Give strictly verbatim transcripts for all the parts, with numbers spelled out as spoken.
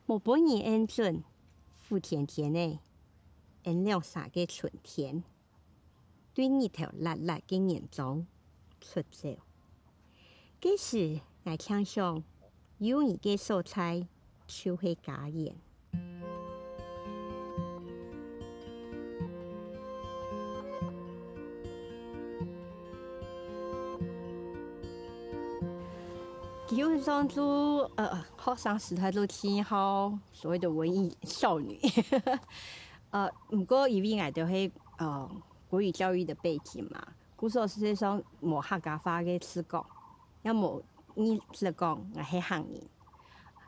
無分人恁準，苦天天个，恁涼爽个春天，對日頭辣辣个年中出走。該時，𠊎淨想，有你个所在，就係家園。 基本上就，呃，學生時代就盡好所謂的文藝少女。呃，毋過因為𠊎兜係，呃，國語教育的背景嘛，故所事實上無客家話个字講，也無人識講𠊎係客人。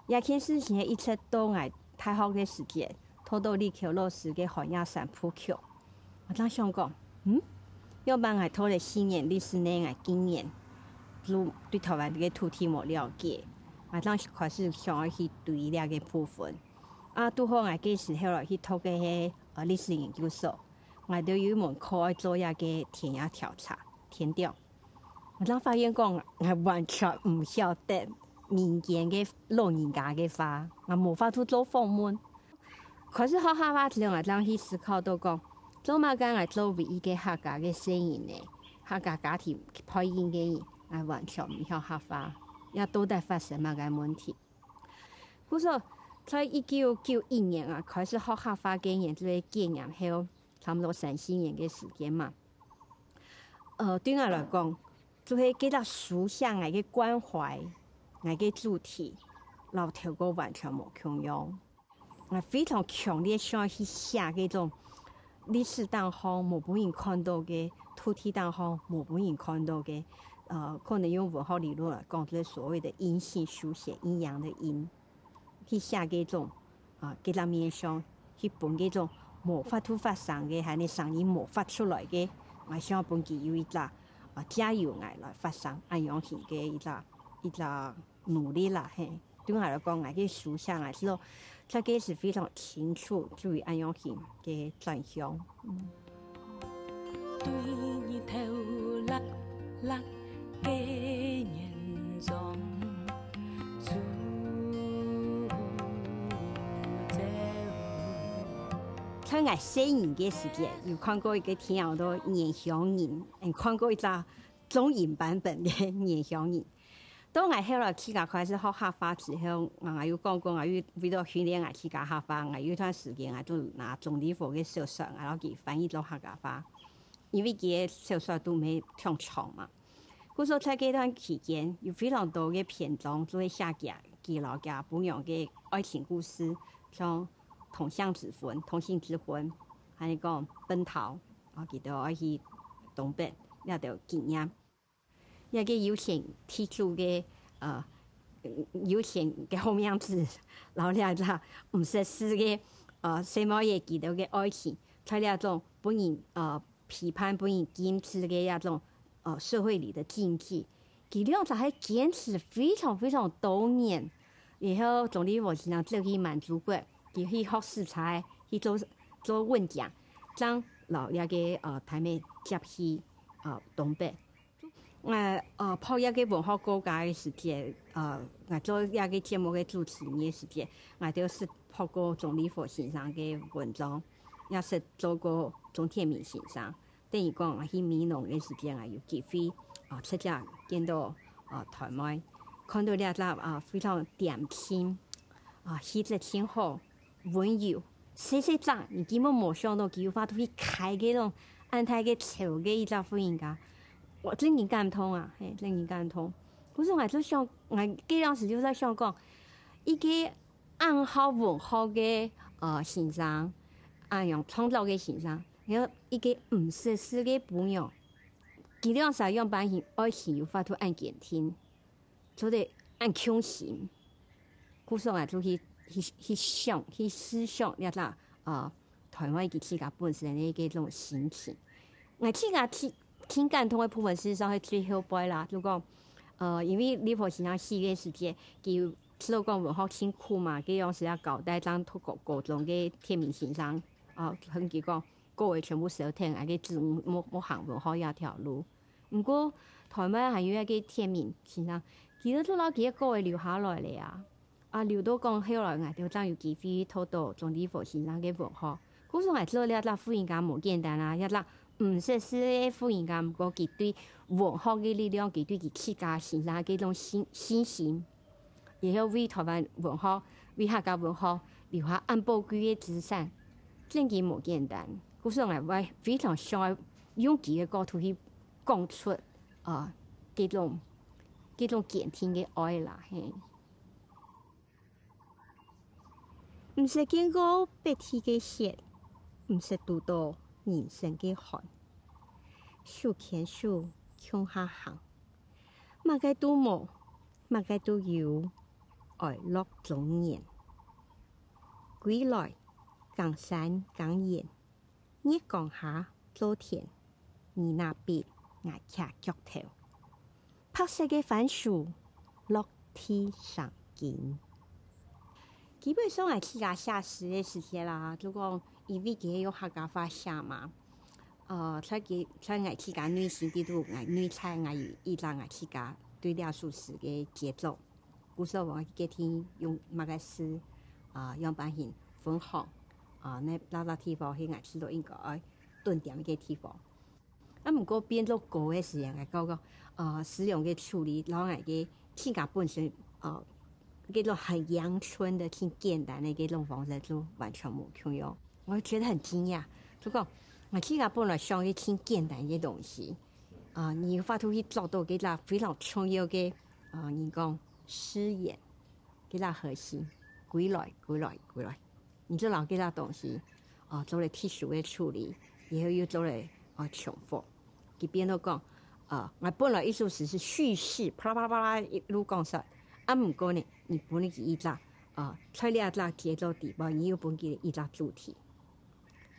這件事情一直到𠊎大學个時節，讀到李喬老師个《寒夜三部曲》。 𠊎正想講，嗯，仰般𠊎讀了四年歷史呢，𠊎竟然就對臺灣个土地無了解。𠊎正開始想愛去追這个部分。啊，拄好𠊎該時後來去讀个係，呃，歷史研究所，𠊎兜有一門課愛做這个田野調查，田調。𠊎正發現講，𠊎完全毋曉得民間个老人家个話，𠊎無法度做訪問。 開始學客話之後，𠊎正去思考到講，做麼个𠊎做為一个客家个細人呢？客家家庭背景个人，𠊎完全毋曉客話，這到底發生麼个問題？故所，在一九九一年啊，開始學客話个年，就係戒嚴後，差毋多三四年个時間嘛。呃，對𠊎來講，就係該隻書寫𠊎个關懷，𠊎个主題，摎頭過完全無共樣。 𠊎非常強烈想去寫該種歷史當中無分人看到个，土地當中無分人看到个，呃，可能用文學理論來講，就係所謂的陰性書寫，陰陽的陰，去寫該種，啊，該種面向，去分該種無法度發聲个，還係聲音無發出來个，𠊎想分佢有一隻，啊，藉由𠊎來發聲，恁樣型个一隻，一隻 努力啦，嘿。對𠊎來講，𠊎个書寫，𠊎知道，這个係非常清楚，就係恁樣形个轉向。嗯。對日頭辣辣个年中，出走。在𠊎細人个時節，有看過一个電影叫《原鄉人》，嗯，看過一隻中英版本个《原鄉人》。 到𠊎後來自家開始學客話之後，𠊎，𠊎有講過，𠊎有為著訓練𠊎自家客話，𠊎有一段時間，𠊎就拿鍾理和个小說，𠊎摎佢翻譯做客家話。因為佢个小說都毋係忒長嘛。故所在該段期間，有非常多个篇章就係寫佢，佢摎佢餔娘个愛情故事，像同鄉之婚、同姓之婚，還有講奔逃，啊，佢兜愛去東北，這兜經驗。 這个有錢地主个，呃，有錢个好命子，摎這隻毋識字个，呃，細妹仔佢兜个愛情，在這種分人，呃，批判、分人禁止个這種，呃，社會裡的禁忌，佢兩儕係堅持非常非常多年。然後鍾理和先生走去滿洲國，佢去學駛車，去做，做運將，正摎這个，呃，大妹接去，呃，東北。 𠊎，呃，拍這个文學高架个時節，呃，𠊎做這个節目个主持人个時節，𠊎就識拍過鍾理和先生个文章，也識做過鍾天明先生。等於講，𠊎去美濃个時節，𠊎有機會，啊，直接見到，啊，台妹，看到這隻，啊，非常恬靜，啊，氣質真好， 溫柔，細細隻，你根本無想到佢有法度去開該種恁大个樵个一隻婦人家，𠊎真經感動啊，嘿，真經感動。故所𠊎就想，𠊎該當時就在想講，一个恁好文學个，呃，先生，恁樣創作个先生，然後一个毋識字个餔娘，佢兩儕樣般形愛情有法度恁堅定，做得恁共心。 故所𠊎就去，去，去想，去思想這隻，呃，台灣佢自家本身个一種心情。𠊎自家盡，盡感動个部分，事實上係最後背啦，就講，呃，因為理和先生死个時節，佢知道講文學辛苦嘛，佢用時啊交代，正讀高，高中个天明先生，啊，同佢講，各位全部收聽，𠊎个子女莫，莫行文學這條路。毋過，台灣還有一个天明先生，佢都做到佢个歌仔留下來了啊。啊，留到講後來，𠊎兜正有機會讀到鍾理和先生个文學。故所𠊎做這隻婦人家無簡單啊，這隻毋識字个婦人家，毋過佢對文學个力量，佢對佢自家先生个這種信，信心，然後為臺灣文學、為客家文學留下恁寶貴个資產，真經無簡單。故所𠊎會非常想愛用佢个角度去講出，呃，這種，這種堅定个愛啦，嘿。 毋識見過北地个雪，毋識堵到人生个寒。手牽手共下行，麼个都無，麼个都有，愛樂中年。歸來，耕山耕園， 月光下做田，你拿筆，𠊎擎钁頭。白色个番薯，落地生根。基本上，𠊎自家寫詩个時節啦，就講因為佢係用客家話寫嘛，呃，在佢，在𠊎自家內心裡肚，𠊎內在𠊎有一隻𠊎自家對這首詩个傑作。 故所𠊎決定用麼个字，啊，樣般形分行，啊，該這隻地方係𠊎知道應該愛頓點个地方。啊，毋過變做歌个時間，𠊎感覺，呃，使用个處理，摎𠊎个自家本身，呃，這種很陽春的、很簡單的這種方式就完全無共樣。我覺得很驚訝，就講，𠊎自家本來想个很簡單个東西，啊，你有法度去做到這隻非常重要个，啊，人講 詩眼，這隻核心，歸來，歸來，歸來。你就摎這隻東西，啊，做了特殊个處理，然後又做了，啊，重複。佢變到講，啊，𠊎本來意思係，係敘事，啪啦啪啦啪啦一路講出來，啊，毋過呢，你分佢一隻，啊，在這隻節奏底背，你又分佢一隻主題。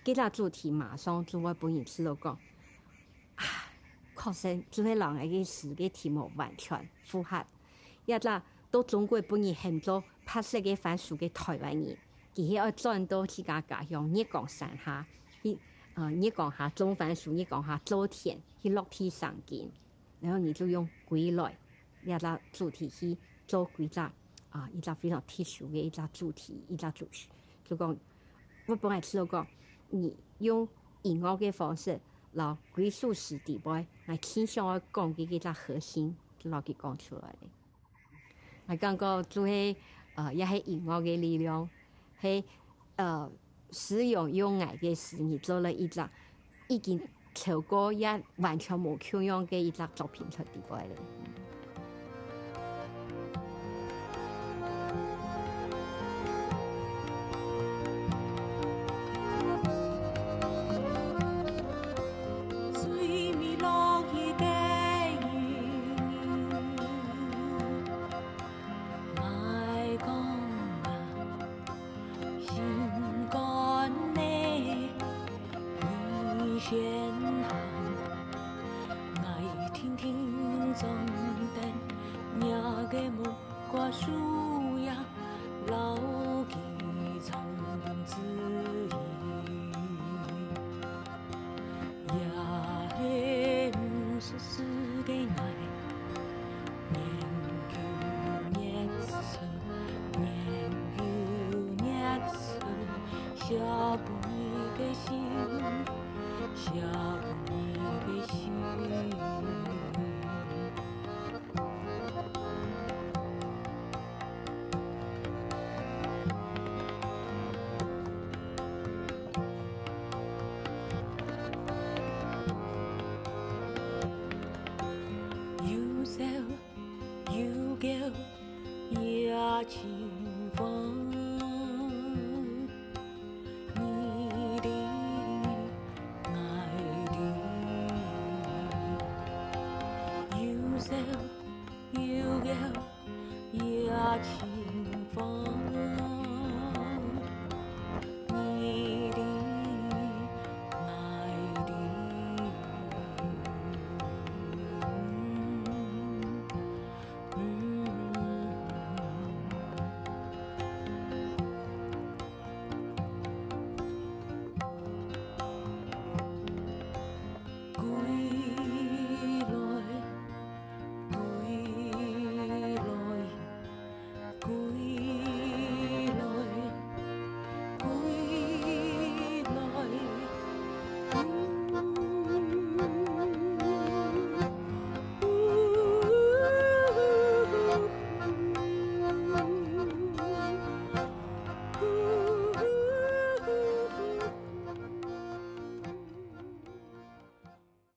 這隻主題馬上就會分人知道講，啊，確實就係摎𠊎个詩个題目完全符合。這隻到中國分人喊做白色个番薯个臺灣人，佢係愛轉到自家家鄉月光山下，去，呃，月光下種番薯，月光下做田，去落地生根。 然後你就用歸來這隻主題去做歸隻，啊，一隻非常特殊个一隻主題，一隻主題。就講，𠊎本來知道講，你用音樂个方式，摎歸首詩底背，𠊎盡想愛講个一隻核心，就摎佢講出來了。 𠊎感覺就係，呃，也係音樂个力量，係，呃，使用用𠊎个詩，你做了一隻已經超過也完全無共樣个一隻作品出底背了。